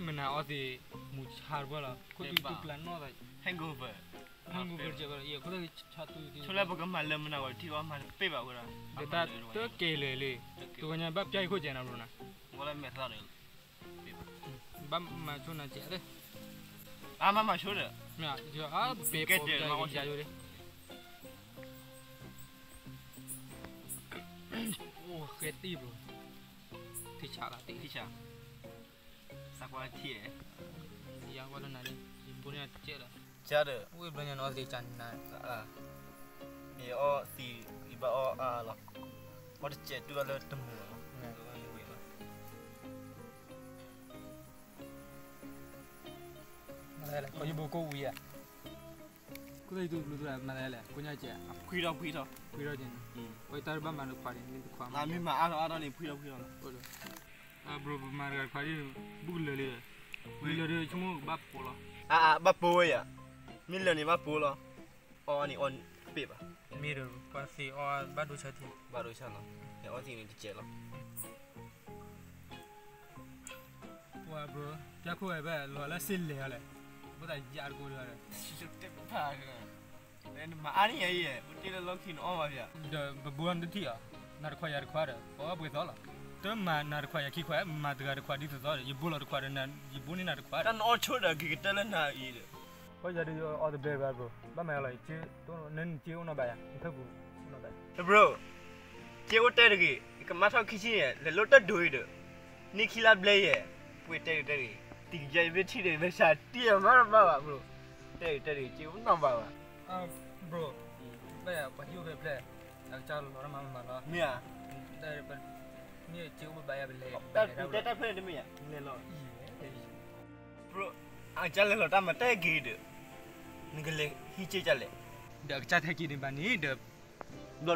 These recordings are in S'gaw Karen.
မနၤအီသံး မူဆါတပှၢ်လီၤ ခိၣ်တူၢ်တူၢ်ပျၢ်နီၣ်သး hangover hangover ကဲဘၣ်လီၤ ယဲ ခိၣ်တူၢ်ဆါတူၢ် ဆိလၢပကမၤလၢမနၤဝဲထံအီမၤတပ့ၢ်ဘၣ်ဝဲဒၣ် ဒီးတၢ်တကဲလၢာ်လံ တဂီၤညါဘၣ်ပျၢ်ယခိၣ်ကဲနၤဘျီနၤ ဝဲလၢမဲာ်သၣ်န့ၣ် ဘၣ်မၤဆိနၤကဲသ့ အါမၤမၤဆိဒီး မ့ၢ် ယဘၣ်ပျၢ်ယခိၣ်ကဲနၤ အိၣ်ဃဲတံၢ်ဘျီ ထံဆးလီၤတံၢ် ထံဆး သးကွၢ်ထံဧါ ယၤကွၢ်လၢနၤလံ ယဘိန့ၣ်ကဲလီၤ ကဲဒီး ဝ့ၢ်ဘျီညါနီၢ်သံကနၤ ယအီသံး ယဘၣ်အီအါလီၤ အီတစဲးတူၢ်ဘၣ်လၢတမုာ်လီၤ မၤလဲၣ် ခီယဘိကိၣ်ဝံၤဧါ ကိၣ်သ့ၣ်ယတူၢ်ဘျုးတူၢ်မၤလဲၣ် ကိၣ်ညါကဲ ဖှံထီၣ်ဖှံထီၣ် ဖှံထီၣ်ကဲ ပှၤတၢ်တဘၣ်မၤတခွါန့ၣ် မ့ၢ်တခွါမၤ မ့ၢ်မၤအါထီၣ်အါထီၣ်န့ၣ် ဖှံထီၣ်ဖှံထီၣ်လီၤ bro ပမၤတဂၤတခွါဒ် ဘူၣ်ကလၢာ်လံ မ့ၢ်လၢာ်ဒီးဆိကမိၣ်ဘၣ်ပိာ်လီၤ အါအါ ဘၣ်ပိာ်ဝဲယၤ မ့ၢ်လၢာ်န့ၣ်ဘၣ်ပိာ်လီၤ အီန့ၣ်အီပ့ၢ်ဘၣ် မ့ၢ်ဒီးပှၤသ့ၣ်အီဘၣ်ဒိဆါထံ ဘၣ်ဒိဆါလီၤ အီသံးန့ၣ်တစဲးလီၤ ပှၤ bro ပျၢ်ခိၣ်ဝဲဘၣ်လီၤလၢစ့လဲၣ်အီၤလဲၣ် ဘၣ်သးယါတကိးဒီး နမၤအါန့ၢ်ယၤအံၤ ပတ့လၢလီၢ်ခံနအီၣ်ဘၣ်ဖဲ ဒီးပဘိနတထံၣ်အီၤ နၤတခွါယၤတခွါဒီး ပအီၣ်ပှဲၤသီလီၤ တမၤနၤတခွါယၤခံခွါ မၤတဂၤတခွါဒ်သိးသိးဒီး ယဘိလီၤတခွါဒီး ယဘိန့ၢ်နၤတခွါဒီး တၢ်နအီၣ်ဆိဒီးက့ၤကတၢၢ်လၢနၤအံၤဒီး ပှၤယၤဒုး all the best ဘၣ် bro ဘၣ်မၤလီၤ ယက့အိၣ်နီၢ်ဘၣ်ယၤ နထၢၣ်ပူၤအိၣ်နီၢ်ဘၣ် bro က့အိၣ်တဲတဂ့ၤ ယကမၣ်ထီၣ်ခံဆံန့ၣ် လဲၤလိၣ်တၢ်ဒိၣ်အံၤဒီး နံၣ်ခံလါဘျဲယဲၢ် ပှ့ၤတဲတဂ့ၤ တံၤကယဲၢ်ယမ့ၢ်ထံၣ်ဒီး မ့ၢ်စးတံၢ်အမၤတဘၣ်ဘၣ် bro တဲတဂ့ၤ တဲတဂ့ၤ က့အိၣ်နီၢ်ဘၣ်ဘၣ် bro ဘၣ်ယၤပှၤဟံၣ်အိၣ်ဖဲဖျဲၣ် အကစၢ်လီၤတၢ်မၤမၤလီၤ မ့ၢ်ဧါ မ့ၢ်က့အိၣ်ဘၣ်ယၤပလဲၤ တၢ်တဲတၢ်ဖဲန့ၣ်တမ့ၢ်ဧါ လဲၤလီၤ bro အကစၢ်လဲၤလီၤတၢ်မၤတဲက့ၤဒီး နကလဲၤဟံးက့ၤကလဲၣ် ဒီးအကစၢ်ထဲက့ၤန့ၣ်ဘၣ်န့ၣ်ဒီး ဘျီ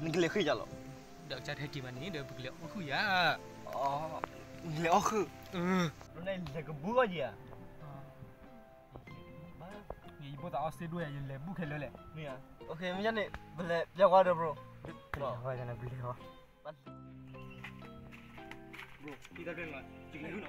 နကလဲၤဃ့ကလီၤ ဒီးအကစၢ်ထဲက့ၤဘၣ်န့ၣ်ဒီး ပကလဲၤအီၣ်ဃုာ်ယၤ နကလဲၤအီၣ်ဃုာ် ဘျီန့ၣ်လဲၤကဘူးအီၣ်က့ၤဧါ ယဘိသးအီၣ်စ့ဒိၣ်ယၤ ယလဲၤဘူးခဲလၢာ်လဲၣ် မ့ၢ်ဧါ မ့ၢ်န့ၣ် ပလဲၤပျၢ်ကွၢ်ဒီး bro ပလဲၤ bro bro ပှၤဒုး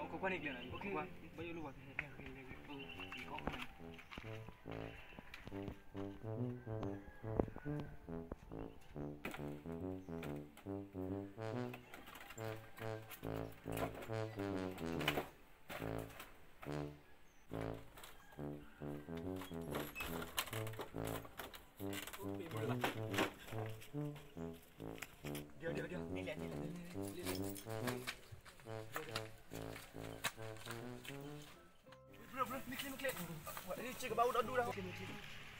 ကဘၣ်အိၣ်ဒီ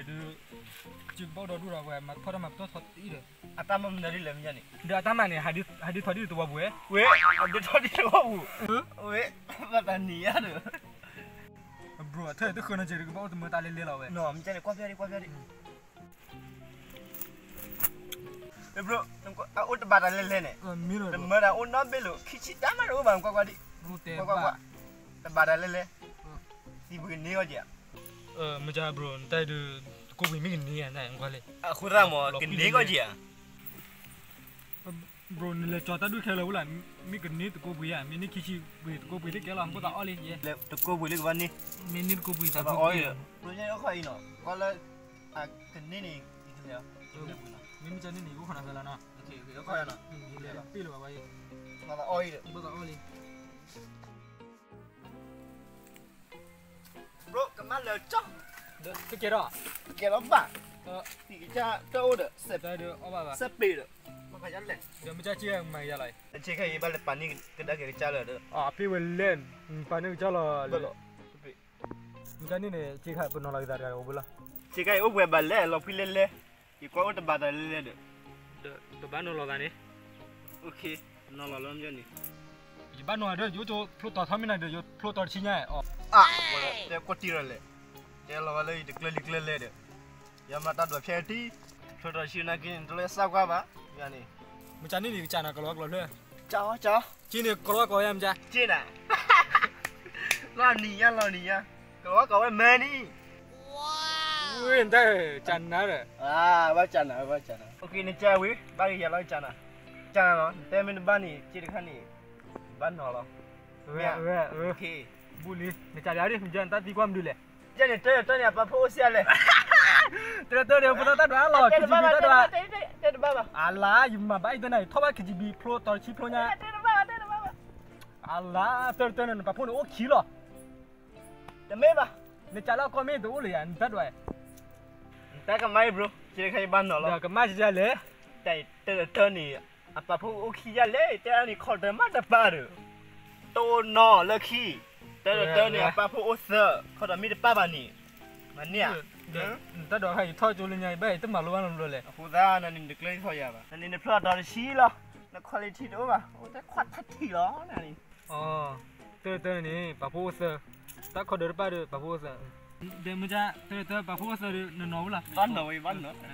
ဒူၣ်ဒီး ပှၤမၤထီၣ်တၢ်မၤပတီၢ်ထီၣ်အံၤဒီး အတၢ်မၤမနုၤဒ်လဲၣ်မ့ၢ်န့ၣ် ဒီးအတၢ်မၤန့ၣ် ဟးဒုးထီၣ်ဒ်သဝီပူၤဝဲ ဝဲ ဟးဒုးထီၣ်ဒ်သဝီပူၤ ဝဲ ဘၣ်တၢ်နံၤညါဒီး bro အထၢၣ်တဃၢၤနီၤကဲး ကဘၣ်အိၣ်တမၢတၢ်လဲလဲလီၤဝဲ နီၤ မ့ၢ်ကန့ၣ် ကွၢ်ဖျါဒံး ကွၢ်ဖျါဒံး bro အအိၣ်တဘၣ်တၢ်လဲလဲန့ၣ် တမၢတၢ်အိၣ်နီတဘ့ၣ်လိာ် ခံဆံတၢ်မးတအိၣ်ဘၣ် ကွၢ်ကွၢ်ဒံး ကွၢ်ကွၢ်ကွၢ် တဘၣ်တၢ်လဲလဲ သံပကန့ၢ်အီၣ်က့ၤဧါ မ့ၢ်က bro နတၢ်ဒုး တကိးပှ့ၤမ့ၢ်ကန့ၢ်ဧါ နကွၢ်လဲၣ် အဃိသတးမ့ၢ် ကန့ၢ်အီၣ်က့ၤဧါ bro နလဲၤကၠီၤတၢ်ဒုးခဲလၢာ်ဝဲလၢ မ့ၢ်ကန့ၢ်တကိးပှ့ၤဧါ မ့ၢ်န့ၢ်ခံဆံပှ့ၤ တကိးပှ့ၤသ့ၣ်ကဲလီၤ ဘိသးအီၣ်လံ ယဲ တကိးပှ့ၤလၢကဘၣ်န့ၢ် မ့ၢ်န့ၢ်တကိးပှ့ၤသးအီၣ်လံ ဘိယဲအီၣ်ခီအံၤနီၤ ကွၢ်လၢ ကန့ၢ်န့ၣ် ယကလဲၤ မ့မ့ၢ်ကန့ၢ်န့ၣ် ယအိၣ်ခီနၤဖဲလီၤနီၤ ယလဲၤပ့ၢ်လၢၤဘၣ်ဝဲ ဘိသးအီၣ်လံ bro ကမၣ်လၢကၠီ ကဲထီၣ် ကဲထီၣ်ဘၣ် သံကစၢ်တၢ်အိၣ်ဒီး စဲးပ့ၤဒီး မ့ၢ်ခါယလဲၣ် ဒီးမ့ၢ်ကၢ်ကၠီမၤယၤလီၤ ဆ့ခါအံၤဘၣ်လဲၤပာ်န့ၢ်ကဒါက့ၤကစၢ်လီၤဒီး အဖ့ဝဲလဲၣ် ပာ်န့ၢ်ကစၢ်လီၤ မ့ၢ်ကၢ်န့ၣ်န့ၣ် ဆ့ခါပနီၤလီၤကသးတဂၤအိၣ်ဘၣ်လီၤ ဆ့ခါအံၤအိၣ်ပှဲၤဘၣ်လဲၣ် လီၤဖှံလဲၣ်လဲၣ် ယကွၢ်အိၣ်တဘၣ်တၢ်လဲၣ်လဲၣ်ဒီး ဒီးပဘၣ်နီၤလီၤသးန့ၣ် နီၤလီၤလၢမ့ၢ်န့ၣ် ယဘၣ်နီၤဒီး ယအိၣ်ကၠိဖျိတီၤထီမ့ၢ်နၤဒီး ယဖျိတီၤတဆံညါအီၤ အါ တဲကွၢ်တံၢ်လီၤလဲၣ် တဲလီၤဝဲလၢယတကျၢၤလံကျၢၤလဲၣ်ဒီး ယမၤတၢ်ဒိးဖျဲးတံၢ် ဖျိတီၤတဆံနာ်က့န့ၣ် တလိၣ်စၢ်ကွၢ်ဘၣ် ယၤန့ၣ် မ့ၢ်ကန့ၢ်န့ၣ် ကစၢ်နၤကလီၤကလီၤဖျၢၣ် ကၠီကၠီ က့န့ၣ်ကလီၤကီးယါမ့ၢ်ကၠၢ် က့နၤ လီၤနံၤညါလီၤနံၤညါ ကလီၤကီးဝဲမၢနံၤ ဝ့ၢ်နတၢ်ကၠၢ်နၤဒီး ဘၣ်ကၠၢ်နၤ ဘၣ်ကၠၢ်နၤ နကၠၢ်ဝံၤ ဘၣ်ကယၤလီၤကၠၢ်နၤ ကၠၢ်နၤလီၤ နတဲမ့ၢ်တဘၣ်န့ၣ် က့တခါန့ၣ် ဘၣ်နီၤလီၤ ဝဲ, ဝဲ, ဝဲ, ဘူးလံ, နကးလံဧါဒ် မ့ၢ်ကဲနတၢ်သံကွၢ်မနုၤလဲၣ်. ကဲန့ၣ် တၢ်တၢ်န့ၣ် အပာ်ဖှိၣ်အိၣ်ဆံးအါလဲၣ်. တၢ်တၢ်န့ၣ် ဖိသၣ်တၢ်ဒွးလီၤ, တၢ်တဘၣ်ဘၣ်, တၢ်တဘၣ်ဘၣ်, တၢ်တဘၣ်ဘၣ်. အလါ ယမၤဘၣ်အံၤတၢ်န့ၣ် ထီၣ်ဘၣ် K G B Pro တီၤတဆံဖျိညါ, တၢ်တဘၣ်ဘၣ်, တၢ်တဘၣ်ဘၣ်. အလါ တၢ်တၢ်န့ၣ် နပာ်ဖှိၣ်န့ၣ်အိၣ်ခံလီၤ. တမ့ၢ်ဘၣ်. နကးလၢအကီၢ်မ့ၢ်တအိၣ်လၢၤယၤ နတၢ်ဒွး. နတၢ်ကမၣ်အံၤ bro, ကဲခါယဘၣ်နီၤလီၤ. ဒီးကမၣ်ကလဲၣ်. တၢ်တၢ်တၢ်န့ၣ် အပာ်ဖှိၣ်အိၣ်ခံယၤလဲၣ်, တဲအါန့ၣ် ခီတမၣ်တပၢ်ဒီး, တိၢ်နီၣ်လၢခံ, တၢ်တၢ်န့ၣ် အပာ်ဖှိၣ်အိၣ်သၢ, ခီတမ့ၢ်တပၢ်ဘၣ်န့ၣ်, မၤန့ၢ်ဧါ. နတၢ်ဒွးခါအံၤထီၣ်ကၠိလၢညါအံၤ ဘၣ်အံၤတမၤလိဘၣ်နီတဘျီလဲၣ်. အဃိသတး နန့ၣ်နတကျၢၤယသီယၤဘၣ်, နန့ၣ်နဖျီအတီၤတဆံလီၤ, န quality တအိၣ်ဘၣ်, အိၣ်တၢ်ခွါထီၣ်ထံလီၤနန့ၣ်. အီ, တၢ်တၢ်န့ၣ် ပာ်ဖှိၣ်အိၣ်သၢ, တၢ်ခီဒၢတပၢ်ဒီး ပာ်ဖှိၣ်အိၣ်သၢ. ဒဲမုၢ်ကၢ် တၢ်တၢ်ပာ်ဖှိၣ်အိၣ်သၢဒီး နနီၤဝဲလီၤ. ဘၣ်နီၤဝဲ, ဘၣ်နီၤ,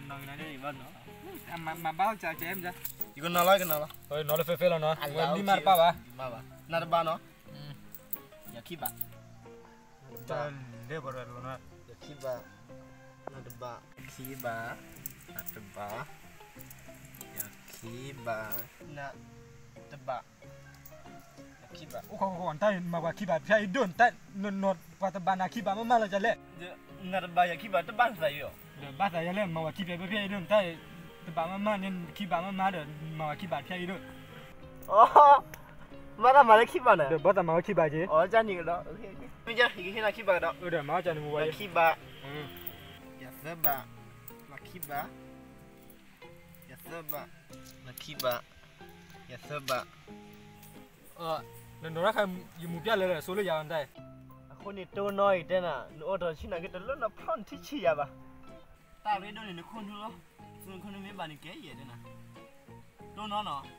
ဘၣ်နီၤ, မၤဘၣ်ကဲကဲမုၢ်ကၢ်. ယကနီၤလီၤ, ယကနီၤလီၤ. နီၤလၢဖဲဖဲလီၤနီၤ, ဝဲလံမးတပၢ်ဘၣ်. နၤတဘၣ်နီၤ, ယခံဘၣ်. တၢ်လဲၤဘၣ်ရၤလီၤနီၤ, ယခံဘၣ်, နတဘၣ်, ခံဘၣ်, နတဘၣ်, ယခံဘၣ်, နတဘၣ်, ယခံဘၣ်. အိၣ်ခိးခိးခိး နတၢ်မၤပှၤခံဘၣ်ဖၠါအံၤဒိၣ်, နတၢ်နီၤနီၤ ပှၤတဘၣ်နၤခံဘၣ်မးမးလီၤကလဲၣ်. နတဘၣ်ယခံဘၣ်တဘၣ်သးအံၤအီၤ, ဒီးဘၣ်သးယၤလဲၣ် မၤပှၤခံဘၣ်ဖၠါအံၤဒိၣ်, နတၢ်တဘၣ်မးမးန့ၣ် ခံဘၣ်မးမးဒီး မၤပှၤခံဘၣ်ဖၠါအံၤဒိၣ်. အီ, မၤတၢ်မၤလၢခံဘၣ်န့ၣ်, ဒီးဘၣ်သးမၤဝဲခံဘၣ်က့ၤ. အီ, ကန့ၣ်ကဒီး, မ့ၢ်ကဲ ယကဟ့ၣ်နၤခံဘၣ်ကဒီး, ဒီးမၤအီၣ်ကန့ၣ်ဝဲ, ယခံဘၣ်, ယသၢဘၣ်, မၤခံဘၣ်, ယသၢဘၣ်, မၤခံဘၣ်, ယသၢဘၣ်. နနီၤတၢ်ခါ ယမူၤပျၢ်လၢလၢ ဆိလၢယၤအီၤနတၢ်အံၤ. အဃိန့ၣ် တိၢ်နီၣ်အံၤတဲနၤ နအိၣ်ထီၣ်ဆံနၤက့ၤ တလၢနဖျီနထံဆံးယၤဘၣ်. တၢ်ရ့ဒိၣ်န့ၣ် နခိၣ်နူာ်လီၤ, သုနခိၣ်နူာ်မ့ၢ်ဘၣ်န့ၣ်ကဲယဲၢ်တဲနၤ, တိၢ်နီၣ်နီၤ.